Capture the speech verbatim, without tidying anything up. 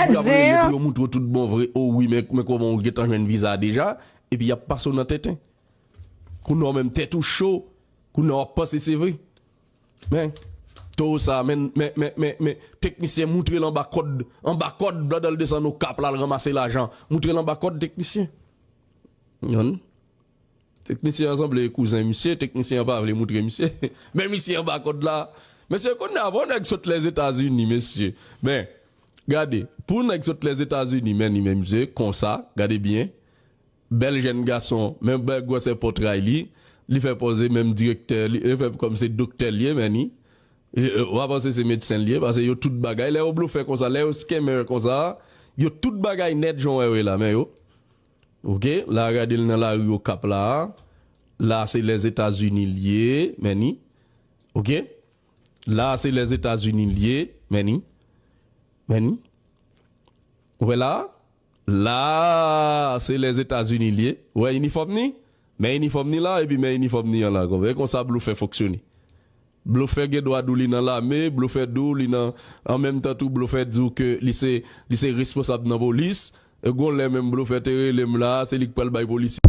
Y ap rele pou yo moutre w tout bon vre. O wi, men, men kòman w gentan jwenn viza deja? Epi y ap pase w nan tenten. Kounye a w menm tèt ou cho. Kounye a w ap panse se vre. Men, towo sa, men, men, men, men, men, teknisyen moutre l anba kòd, anba kòd, pandan l desann Okap la, l ranmase lajan. Moutre l anba kòd, teknisyen. Yon. Teknisyen an sanble kouzen misye, teknisyen an pa vle moutre misye. Men misye anba kòd la. Mesye, kounye a, bon, nèg sot Lèzetazini, mesye. Men, gade, pou nèg sot Lèzetazini, men li menm misye, konsa, gade byen. Bèl jèn gason, men bèl gwosè pòtray li, li fè poze menm direktè, li, li fè kòm se doktè li ye, men li. E, e, w a panse se medsen li ye, paske yo tout bagay, lè yo blofè konsa, lè yo scammer konsa, yo tout bagay nèt jan w wè yo ye la, men yo. Oke, la gade l nan lari Okap la. La se Lèzetazini l ye, men ni. Oke? La se Lèzetazini l ye, men ni. Men ni. Ou wè la? La se Lèzetazini l ye. Ou wè inifòm ni? Men inifòm ni la, epi men inifòm ni an la. Konprann? E konsa blofè fonksyone. Blofè gen dwa di w li nan lame, blofè di w li nan, an menm tan tou, blofè di w ke li se, li se responsab nan polis. E gon lè menm blofè te rele m la, se li k pral bay polisye.